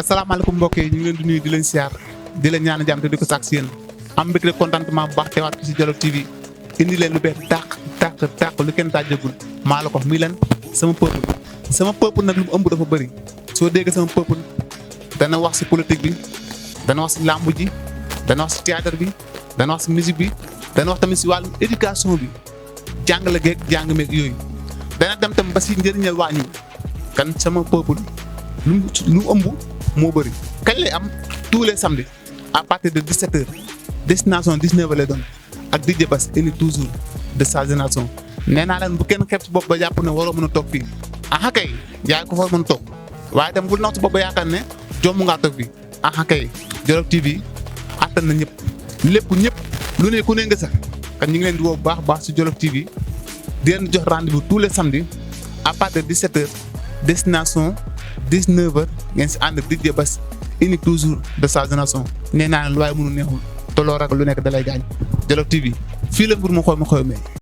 asalaamaaleykum mbokk yi ñu ngi leen di nuyu di leen siyaar di leen ñaan jàmm te di ko sàkk si yéen am mbégte contentement bu baax teewaat ci Jolof TV indi leen lu bees tàq lu kenn tàjjagul maa la ko muy leen sama peuple nag lu mu ëmb dafa bëri soo déggee sama peuple dana wax si politique bi dana wax si làmb ji dana wax si théâtre bi dana wax si musique bi dana wax tamit si wàllum éducation bi jàngale geeg jàng meeg yooyu dana dem tam ba si njëriñal waa ñi kan sama peuple lu ëmb moo bëri kañ lay am tous les samedis à partir de 17h destination 19h lay doon ak DJ Bass indi toujours de sa génération nee naa leen bu kenn xeeb si bopp ba jàpp ne waroo mën a toog fii aha kay yaa ko fa mën a toog waaye tam bul nax si bopp ba yaakaar ne jomb ngaa toog fii aha kay Jolof TV attan na ñëpp lépp ñëpp lu ne ku ne nga sax kan ñu ngi leen di woo bu baax baax si Jolof TV di leen jox rendez-vous tous les samedis à partir de 17h destination 19h ngeen si ànd ak DJ Bass indi toujours de sa génération nee naa ne lu waaye mënu neexul te loo ragal lu nekk dalay gaañ Jolof TV fii la mbir ma xool ma xool